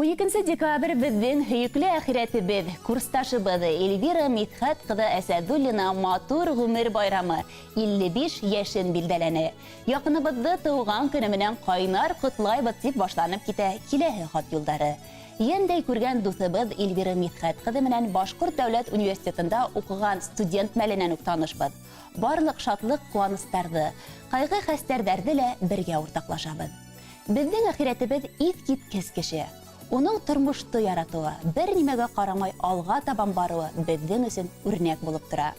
12 декабрь беҙҙең һөйөклө әхирәтебеҙ, курсташыбыҙ Эльвира Мидхәт ҡыҙы Әсәдуллина матур ғүмер байрамы 55 йәшен билдәләне. Яҡыныбыҙҙы тыуған көнө менән ҡайнар ҡотлайбыҙ тип башланып китә киләһе хат юлдары. Йәндәй күргән дуҫыбыҙ Эльвира Мидхәт ҡыҙы менән Башҡорт дәүләт университетында уҡыған студент мәленән үк танышбыҙ. Барлыҡ шатлыҡ ҡыуаныстарҙы, ҡайғы-хәстәрҙәрҙе лә бергә уртаҡлашабыҙ. Беҙҙең әхирәтебеҙ иҫ киткес кеше. Уның тормошто яратыуы, бер нимәгә ҡарамай алға табан барыуы беҙҙең өсөн үрнәк булып тора.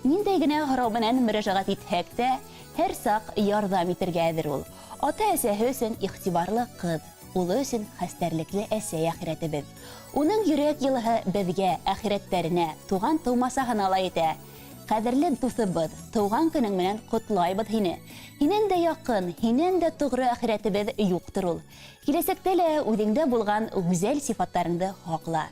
Ниндәй генә һорау менән мөрәжәғәт итһәк тә, һәр саҡ ярҙам итергә әҙер ул. Ата-әсәһе өсөн иғтибарлы ҡыҙ, улы өсөн хәстәрлекле әсәй әхирәтебеҙ. Уның йөрәк йылыһы беҙгә, әхирәттәренә, туған-тыумасаһына ла етә. Ҡәҙерле дуҫыбыҙ, тыуған көнөң менән ҡотлайбыҙ һине. Һинән дә яҡын, һинән дә тоғро әхирәтебеҙ юҡтыр ул. Киләсәктә лә үҙеңдә булған гүзәл сифаттарыңды һаҡла.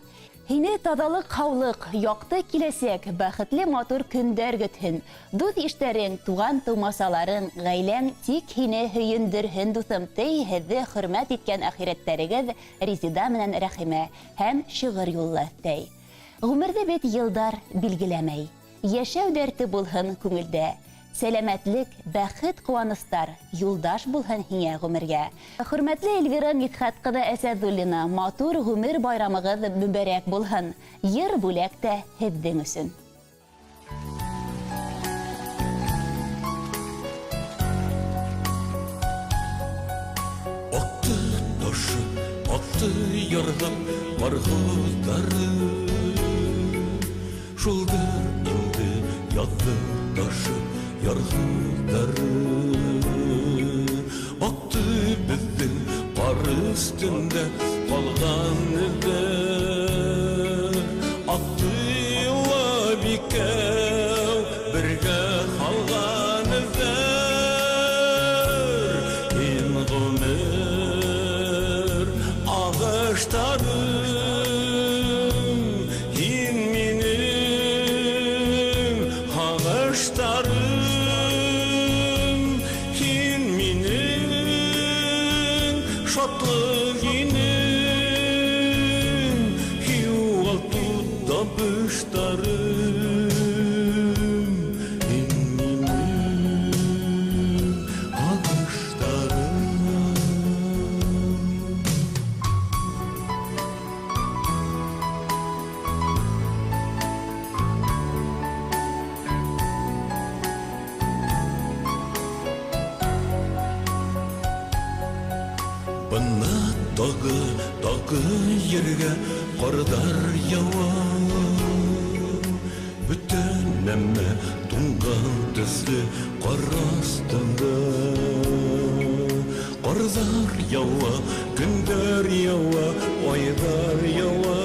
Һине таҙалыҡ-һаулыҡ, яҡты киләсәк, бәхетле матур көндәр көтһөн. Дуҫ-иштәрең, туған-тыумасаларың, ғаиләң тик һине һөйөндөрһөн, дуҫым, ти һеҙҙе хөрмәт иткән әхирәттәрегеҙ Резеда менән Рәхимә һәм шиғыр юлы өҫтәй. Ғүмерҙе бит йылдар билгеләмәй. Йәшәү дәрте булһын күңелдә. Сәләмәтлек, бәхет, ҡыуаныстар юлдаш булһын һиңә ғүмергә. Хөрмәтле Эльвира Мидхәт ҡыҙы Әсәҙуллина, матур ғүмер байрамығыҙ мөбәрәк булһын! Йыр бүләк тә һеҙҙең өсөн. Аҡты ташып, аҡты ярҙап ҡарғыҙҙары. Шулдыр инде яҙҙы ташып ярғыҙҙары. Аҡты беҙҙең ҡар өҫтөндә ҡалған эҙҙәр. Аҡты йылап икәү бергә ҡалған эҙҙәр. Һин ғүмер ағыштарым, һин минең һағыштарым, һин минең шатлыҡ инең, юғалтыу табыштарым, һин минең һағыштарым. Бына тағы, тағы ергә ҡарҙар яуа. Бөтә нәмә туңған төҫлө ҡар аҫтында. Ҡарҙар яуа, көндәр яуа, айҙар яуа.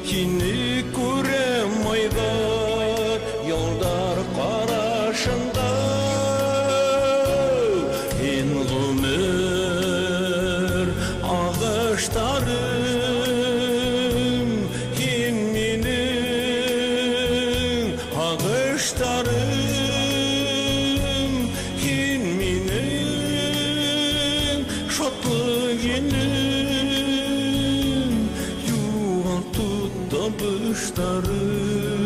Һине күрәм айҙар, йылдар ҡарашында. Һин ғүмер ағыштарым, һин минең һағыштарым, һин минең шатлыҡ инең, юғалтыу табыштарым,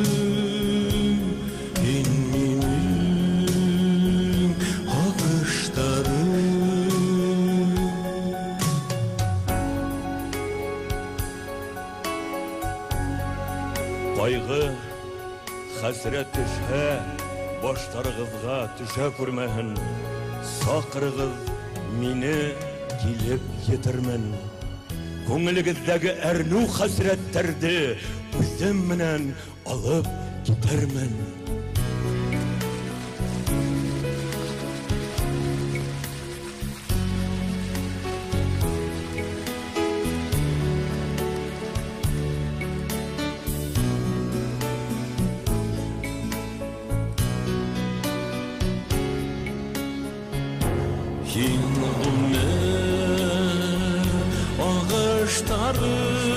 һин минең һағыштарым. Ҡайғы, хәсрәт төшһә, баштарығыҙға төшә күрмәһен. Саҡырығыҙ мине, килеп етермен. Күңелегеҙҙәге әрнеү хәсрәттәрҙе үҙем менән алып китермен. Һин ғүмер ағыштарым,